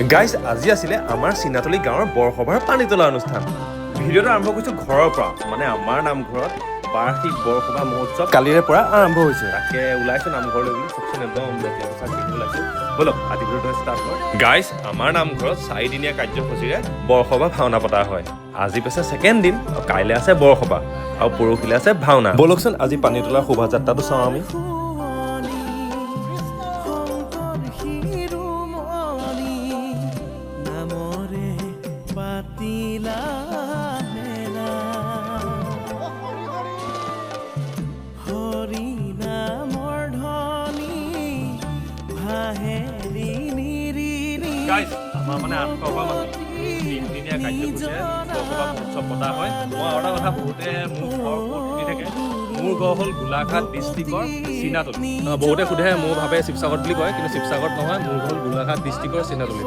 Guys, আজি আছিলে আমাৰ চিনাতলি গাঁৱৰ বৰসভাৰ পানী তোলা অনুষ্ঠান। ভিডিঅ'টো আৰম্ভ কৰিছোঁ ঘৰৰ পৰা। মানে আমাৰ নামঘৰত বাৰ্ষিক বৰসভা মহোৎসৱ কালিৰে পৰা আৰম্ভ হৈছে। তাকে ওলাইছোঁ নামঘৰলৈ বুলি। চাওকচোন, একদম জাতীয় পোছাক পিন্ধি ওলাইছোঁ। ব'লক, আজি ভিডিঅ'টো ষ্টাৰ্ট কৰোঁ। গাইজ, আমাৰ নামঘৰত চাৰিদিনীয়া কাৰ্যসূচীৰে বৰসভা ভাওনা পতা হয়। আজি পিছে ছেকেণ্ড দিন আৰু কাইলৈ আছে বৰসভা আৰু পৰহিলৈ আছে ভাওনা। ব'লকচোন, আজি পানী তোলাৰ শোভাযাত্ৰাটো চাওঁ আমি। শুৱনি শংকৰ শিৰোমণি নামৰে পাতিলা মেলা। হৰি নামৰ ধ্বনি ভাহে ৰিণি ৰিণি। গাইজ, আমাৰ মানে 800 ঘৰ মানুহ, তিনিদিনীয়া কাৰ্যসূচীৰে বৰসভা মহোৎসৱ পতা হয়। মই আৰু এটা কথা, বহুতে মোৰ ঘৰ ক'ত সুধি থাকে। মোৰ ঘৰ হ'ল গোলাঘাট ডিষ্ট্ৰিক্টৰ চিনাতলি। বহুতে সোধে, মোৰ ভাবে শিৱসাগৰত বুলি কয়, কিন্তু শিৱসাগৰত নহয়। মোৰ ঘৰ গোলাঘাট ডিষ্ট্ৰিক্টৰ চিনাতলি।